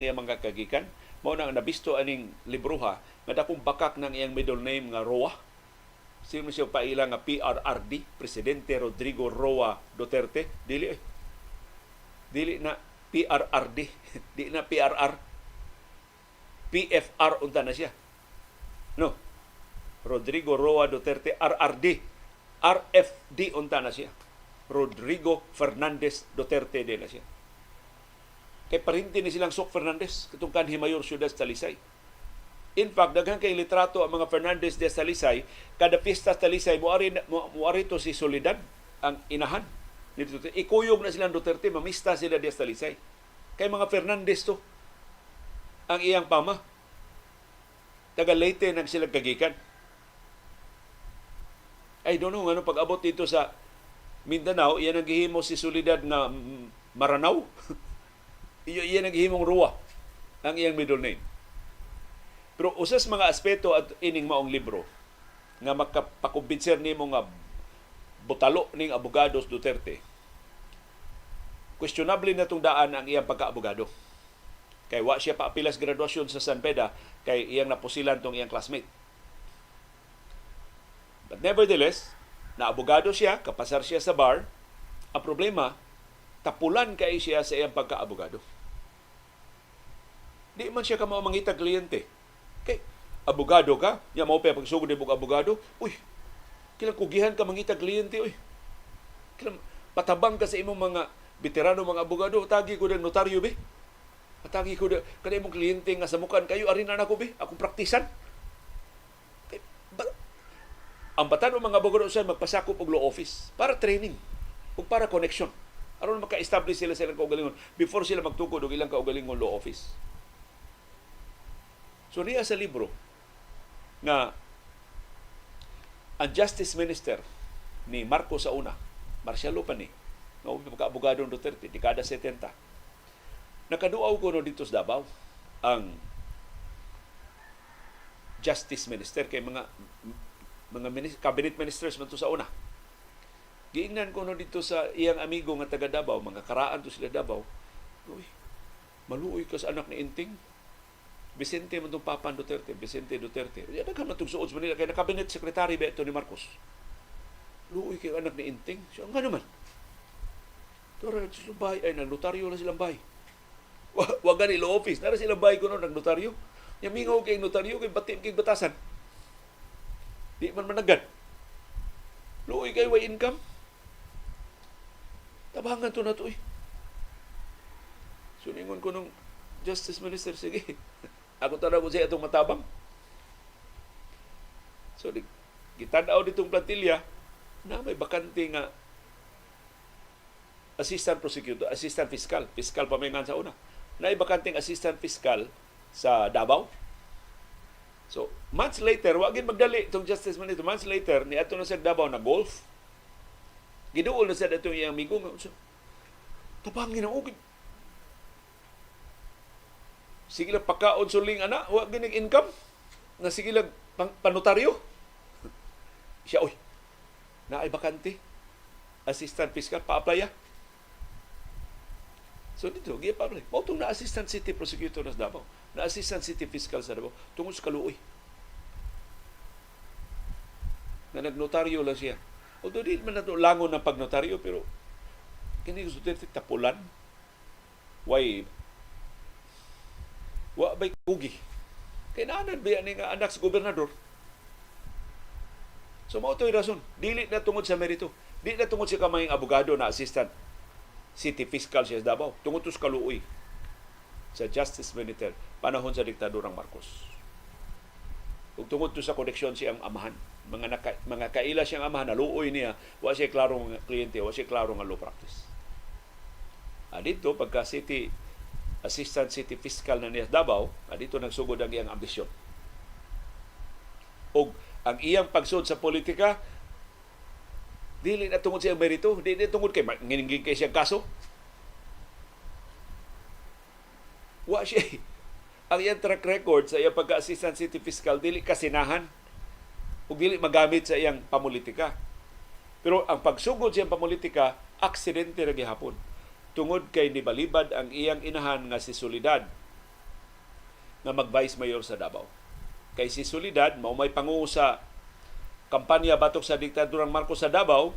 Iyang mga kagikan. Mao nang nabisto aning libroha nga dakong bakak ng iyang middle name nga Roa. Sino siya paila nga PRRD, Presidente Rodrigo Roa Duterte? Dili eh. Dili na PRRD, di na PRR. PFR unta na siya. No. Rodrigo Roa Duterte RRD. RFD unta na siya. Rodrigo Fernandez Duterte din na siya. Kay parinti ni silang Sok Fernandez katong kanhi mayor siyudad sa Talisay. In fact, daghan kay litrato ang mga Fernandez de Talisay. Kada pista sa Talisay, muari to si Soledad, ang inahan ni Duterte. Ikuyog na silang Duterte, mamista sila de Talisay. Kay mga Fernandez to ang iyang pama. Taga Leyte nang sila kagikan. I don't know ano pag-abot dito sa Mindanao, iyan ang gihimo si Soledad nga Maranao. Iyan ang gihimong Roa ang iyang middle name. Pero usas mga aspeto at ining maong libro nga makapakumbinser nimo nga butalo ning abogados Duterte. Questionable na tong daan ang iyang pagkaabogado. Kay wa siya paapilas graduasyon sa San Beda kay iyang napusilan tong iyang classmate. But nevertheless, na abogado siya, kapasar siya sa bar. Ang problema, tapulan kay siya sa iyang pagkaabogado. Di man siya kamao mangita kliyente. Kay abogado ka, nya mao pa pagsugod nimo abogado, uy, kilang kugihan ka mangita kliyente, uy. Kilang patabang ka sa imong mga veterano mga abogado, tagi ko ng notaryo be. Atagi ko da, kada imong kliyente nga samukan kayo, ari na nako be, akong praktisan. Kay, ang batan mga abogado sa magpasakop og law office para training ug para connection aron maka-establish sila sa ilang kaugalingon before sila magtukod og ilang kaugalingon law office. So niya sa libro nga ang Justice Minister ni Marcos sa una, martial law pa ni, nga pagka-abogado ng Duterte, dekada 70. Nakaduaw ko no dito sa Davao ang Justice Minister kay mga cabinet ministers man to sa una. Giingnan ko no dito sa iyang amigo nga taga Davao, mga karaan to sila Davao. "Uy, maluoy ka sa anak ni Inting." Vicente man tong Papa Duterte, Vicente Duterte. Ya, daghan man tong suod sa Manila kay na cabinet secretary ba ito ni Marcos. "Luoy kay anak ni Inting." Siya nga naman. Tara sa bay ay nagnotaryo na silang bay. Wa gani law office, nara silang bay kuno nagnotaryo. Nya mingaw kay notaryo kay bati kay batasan. Di man managad. Luoy kay way income. Tabangan to na to eh. So ningon ko nung Justice Minister, "Sige. Ako tanaw ko siya itong matabang." So, di, gitanaw ditong plantilla na may bakante nga assistant prosecutor, assistant fiscal, fiscal pa may sa una. Na bakanteng assistant fiscal sa Davao. So, months later, wa gid magdali itong Justice Minister. Months later, ni ato na sa Davao na golf. Giduol na sa itong iyang amigo nga, so, tabangin ang ugid. Sige lang pakaon suling ana, wa ginig income. Na sige lang panotaryo. Siya, "Oy, naay bakante. Assistant fiscal, pa-apply ah." So dito, giya pa-apply. Mao na assistant city prosecutor sa Davao. Na assistant city fiscal sa Davao. Tungod sa kaluoy. Na nagnotaryo lang siya. Although di man nato langon ng pagnotaryo, pero kini gusto Duterte tapulan. Why wa bay kugi? Kay naanan ba ni nga anak sa gobernador? So mao to'y rason. Dili na tungod sa merito. Di na tungod sa kamayng abogado na assistant city fiscal siya sa Davao. Tungod to sa kaluoy sa Justice Minister panahon sa diktadurang Marcos. Ug tungod to sa koneksyon siyang amahan. Mga kaila siyang amahan, naluoy niya, wa siya klaro nga kliyente, wa siya klaro nga law practice. Ah, dito, pagka city assistant city fiscal na niya sa Davao, ah, dito nagsugod ang iyang ambisyon. Og ang iyang pagsud sa politika, dili na tungod sa iyang merito, dili na tungod kay nginingin kay siyang kaso. Wa siya. Ang iyang track record sa iyang pagka-assistant city fiscal dili kasinahan ug dili magamit sa iyang pamulitika. Pero ang pagsugod sa iyang pamulitika, aksidente ra gihapon. Tungod kay nibalibad ang iyang inahan nga si Soledad nga mag-vice mayor sa Davao. Kay si Soledad mao may pangulo sa kampanya batok sa diktadurang Marcos sa Davao,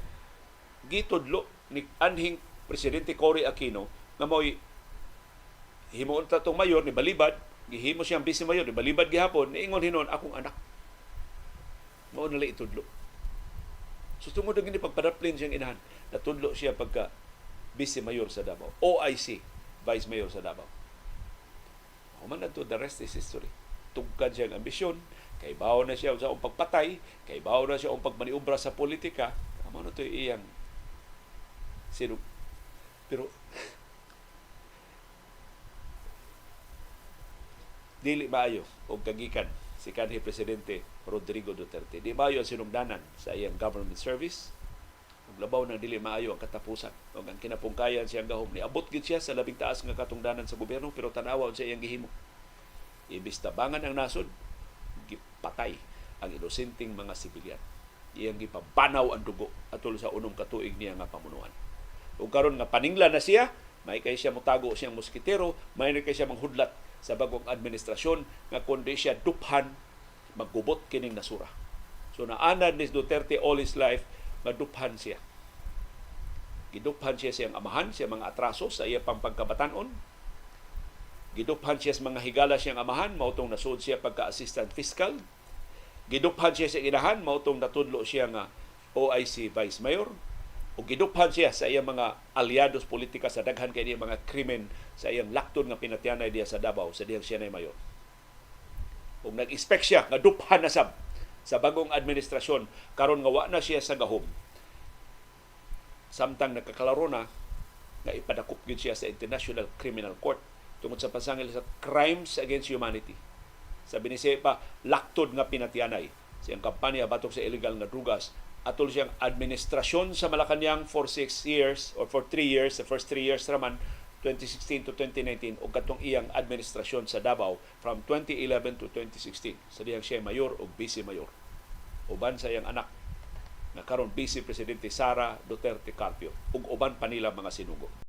gitudlo ni anhing Presidente Cory Aquino nga mao'y himuon ta tong mayor ni balibad, gihimo siyang vice mayor ni balibad gihapon, niingon hinon akong anak. Mao na itudlo. So tungod ang pagpadaplin siyang inahan, natudlo siya pagka vice mayor sa Davao. OIC, vice mayor sa Davao. Human na to, the rest is history. Tugkad siya ang ambisyon, kay bawo na siya sa pagpatay, kay bawo na siya ang pagmaniobra sa politika, amo na to iyang sino. Pero dili maayo og kagikan si kanhi Presidente Rodrigo Duterte. Di maayo ang sinugdanan sa iyang government service. Ug labaw nang dili maayo ang katapusan ug ang kinapungkayan siyang gahom. Niabot gid siya sa labing taas nga katungdanan sa gobyerno, pero tan-awa unsa iyang gihimo. Imbis tabangan ang nasod, gipatay ang inosenteng mga sibilyan. Iyang gipabanaw ang dugo atol sa unom ka tuig niya nga pamunuan. Ug karon nga paninglan na siya, may kay siya motago siyang moskitero, may kay siya manghudlat sa bagong administrasyon nga kundi siya duphan, maggubot kining nasura. So naanad ni Duterte all his life nga duphan siya. Giduphan siya siyang amahan, siya mga atraso sa iya pang pagkabatanon. Giduphan siya sa mga higala siyang amahan, mautong nasud siya pagka-assistant fiscal. Giduphan siya sa inahan, mautong natudlo siya nga OIC Vice Mayor. O giduphan siya sa iyang mga aliados politika sa daghan kay niya mga krimen sa iyang lakton nga pinatyanay diya sa Davao sa diyang siya na mayor. Ug nag-expect siya nga duphan na sab sa bagong administrasyon karon nga wa na siya sa gahom. Samtang nagkaklaro na nga ipadakop gyud siya sa International Criminal Court tungod sa pasangil sa crimes against humanity. Sabi ni siya pa, laktod nga pinatyanay siyang kampanya batok sa illegal nga drugas atol siyang administrasyon sa Malacañang for 6 years or for 3 years, the first 3 years raman, 2016 to 2019, o katong iyang administrasyon sa Davao from 2011 to 2016 sa diyang siya mayor o vice mayor. Uban sa iyang anak na karon Vice Presidente Sara Duterte Carpio ug uban pa nila mga sinugo.